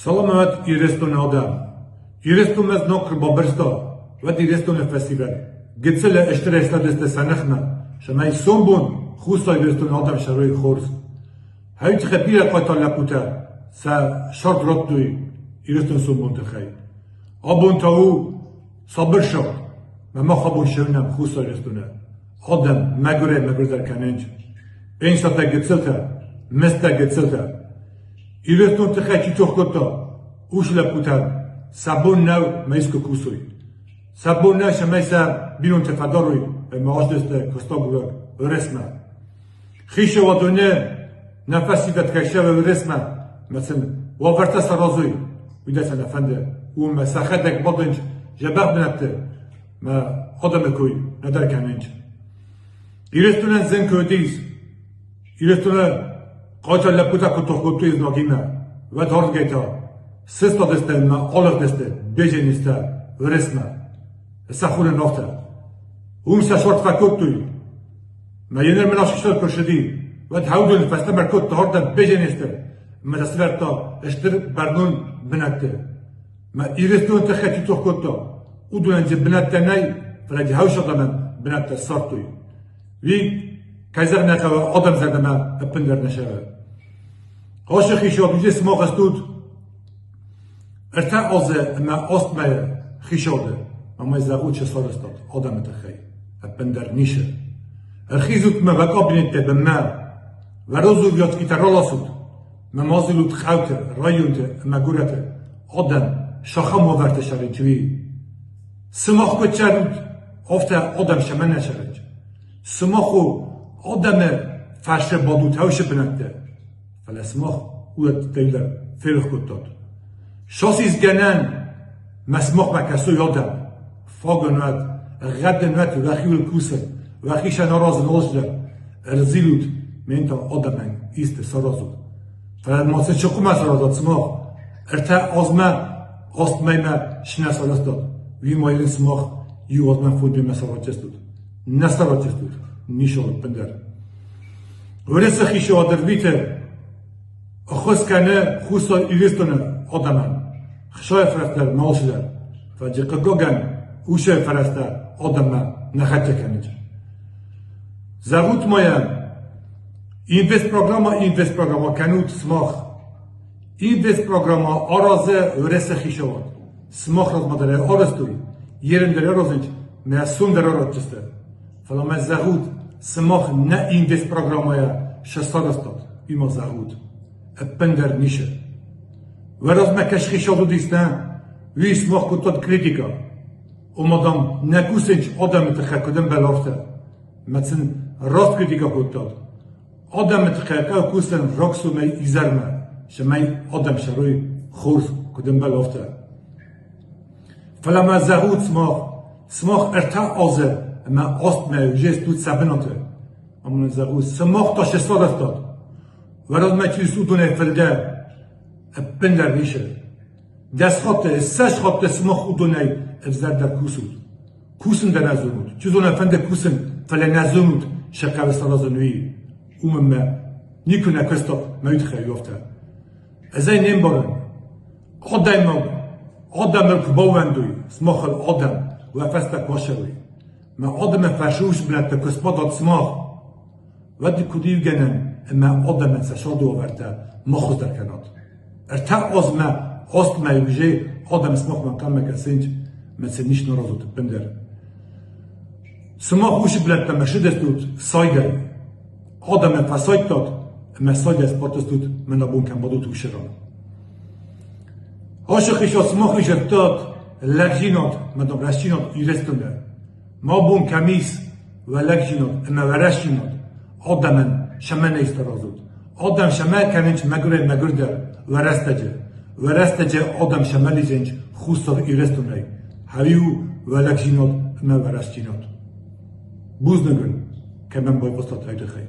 Саламат Ирыстоны адӕм! Ирыстонмӕ знаг куы рбабырста, уӕд Ирыстоны фӕсивӕд гыццылы стырӕй цардысты сӕ ныхмӕ, цӕмӕй сомбон Хуссар Ирыстоны адӕм сӕрой хорз. Хӕйттыхӕй бирӕ хъайтар лӕппутӕ сӕ сӕрд радтой Ирыстоны сомбон тыххӕй. Абон та у сабыр сӕрд, мӕ мах абон сӕуынӕм Хуссар Ирыстоны. Адӕм мӕгуырӕй мӕгуырдӕр кӕнынц. Пенсиатӕ гыццылтӕ, мыздтӕ гыццылтӕ. Ирыстон тыххӕй чи тох кодта, уыцы лӕппутӕн сӕ бон нӕу мӕ искуы кусой. Сӕ бон нӕ, цӕмӕй сӕ бинонтӕ фӕдарой ӕмӕ аздӕхты куыстагурӕг Уӕрӕсмӕ. Хицауадоны нӕ фӕсивӕд кӕй цӕуы Уӕрӕсмӕ, мӕ сын уавӕртӕ саразой, уый дӕр сӕ нӕ фӕнды. Уымӕ сӕхӕдӕг бадынц дзӕбӕх бынӕтты, мӕ адӕмы кой нӕдӕр кӕнынц. Ирыстонӕн зын куы уыдис, Ирыстоны хъайтар лӕппутӕ куы тох кодтой знагимӕ, уӕд ардыгӕй та сыстадысты ӕмӕ алыгъдысты беженецтӕ Уӕрӕсмӕ. Сӕ хуры афтӕ. Уым сӕ сарт фӕкодтой. Мӕ йе ныр мын асыстад куы рцыди, уӕд Хӕудын фӕстӕмӕ кодта ардӕм беженецты ӕмӕ сӕ сӕвӕрдта стыр бӕрнон бынӕтты. Мӕ Ирыстоны тыххӕй чи тох кодта, уыдонӕн дзы бынӕттӕ нӕй, фӕлӕ дзы хӕусадӕмӕн бынӕттӕ ссардтой. Уый, кӕй зӕгъын нӕ хъӕуы, адӕм зӕрдӕмӕ ӕппындӕр нӕ цӕуы. Ацы хицауад уыди сымах стут ӕртӕ азы ӕмӕ аст мӕйы хицауады, ӕмӕ зӕгъут сӕ сарӕзтат адӕмы тыххӕй. Ӕппындӕр ницы. Ӕрхизут мӕ уӕ кабинеттӕ бынмӕ, уӕ розувьяцкитӕ раласут, мӕ ма зилут хъӕуты, районты ӕмӕ горӕты адӕм сахӕм уавӕрты цӕрынц, уый. Сымах куыд цӕрут, афтӕ адӕм цӕмӕн нӕ цӕрынц? Сымах у адӕмы фарсы бадут хӕусы бынӕтты, фӕлӕ сымах уыдӕттӕ дӕр ферох кодтат. Сасизгӕнӕн мӕ сымахмӕ кӕсой адӕм, фагӕнуат, гъӕдӕнуат уӕхиуыл кусын, уӕхицӕн аразын алцыдӕр, ӕрзилут, мен та адӕмӕн исты саразут. Фӕлӕ ма цы хъуамӕ саразат сымах? Ӕртӕ азмӕ аст мӕймӕ цы нӕ сарӕзтат, уый ма йын сымах иу азмӕ фондзмӕ саразджыстут. Нӕ саразджыстут, ницы ӕппындӕр. Уӕрӕсе хицауад ӕрвиты ӕххуыс кӕны Хуссар Ирыстоны адӕмӕн. Хсайы фӕрӕзтӕ нал сидӕр, фӕлӕ хъыгагӕн уыцы фӕрӕзтӕ адӕммӕ нӕ хӕццӕ кӕнынц. Зӕгъут ма йӕ, инвестпрограмма инвестпрограмма кӕнут сымах. Инвестпрограмма аразы Уӕрӕсе хицауад. Сымах размӕ дӕр ӕй арӕзтой, ерын дӕр аразынц, мӕ сом дӕр аразджысты. Фӕлӕ мӕ зӕгъут, сымах нӕ инвестпрограммӕйӕ сӕ сарӕзтат, уый ма зӕгъут. Ӕппындӕр ницы. Уӕ размӕ кӕс хицауад уыдис, нӕ? Уый сымах кодтат критикӕ. Ома, дам, нӕ кусынц адӕмы тыххӕй куыд ӕмбӕлы, афтӕ. Мӕ сын раст критикӕ кодтат. Адӕмы тыххӕй хъӕуы кусын рагсомӕй изӕрмӕ, цӕмӕй адӕм цӕрой хорз, куыд ӕмбӕлы, афтӕ. Фӕлӕ ма зӕгъут сымах, сымах ӕртӕ азы ӕмӕ аст мӕйы уже стут сӕ бынаты. Ӕмӕ зӕгъут, сымах та се сарӕзтат. Уӕ размӕ чи ис, уыдонӕй фылдӕр ӕппындӕр ницы. Дӕс хатты, ссӕдз хатты сымах уыдонӕй ӕвзӕрдӕр кусут. Кусын дӕр нӕ зонут. Чи зоны, фӕнды кусын, фӕлӕ нӕ зонут, сӕ хъӕуы саразын, уый. Уымӕн мӕ никуы нӕ куыстат мӕ уый тыххӕй афтӕ. Ӕз ӕй не мбарын. Адӕймаг адӕмыл куы баууӕндой, сымахыл адӕм уӕ фӕстӕ куы ацӕуой, мӕ адӕмы фӕсус бынӕтты куы сбадат сымах, уӕд куыд иугӕнӕн ӕмӕ адӕмӕн сӕ царды уавӕртӕ ма хуыздӕр кӕнат. Ӕртӕ азмӕ аст мӕйы уже адӕм сымахмӕ ӕнхъӕлмӕ кӕсынц, мӕ сын ницы аразут ӕппындӕр. Сымах уыцы бынӕттӕм ӕрцыдыстут сайдӕй. Адӕмы фӕсайдтат ӕмӕ сайдӕй сбадтыстут мӕн абон кӕм бадут, уыцы ран. Ацы хицау сымах изӕрдтат лӕгдзинад мӕ дам рӕстдзинад Ирыстоны. Мӕ бон кӕм ис, уӕ лӕгдзинад ӕмӕ уӕ рӕстдзинад адӕмӕн цӕмӕн нӕ саразут? Адӕм цӕмӕ кӕнынц мӕгуырӕй мӕгуырдӕр уӕ рӕстӕджы? Уӕ рӕстӕджы адӕм цӕмӕ лидзынц Хуссар Ирыстонӕй? Хӕриу уӕ лӕгдзинад ӕмӕ уӕ рӕстдзинад. Бузныг уын, кӕмӕн байхъуыстат, уый тыххӕй.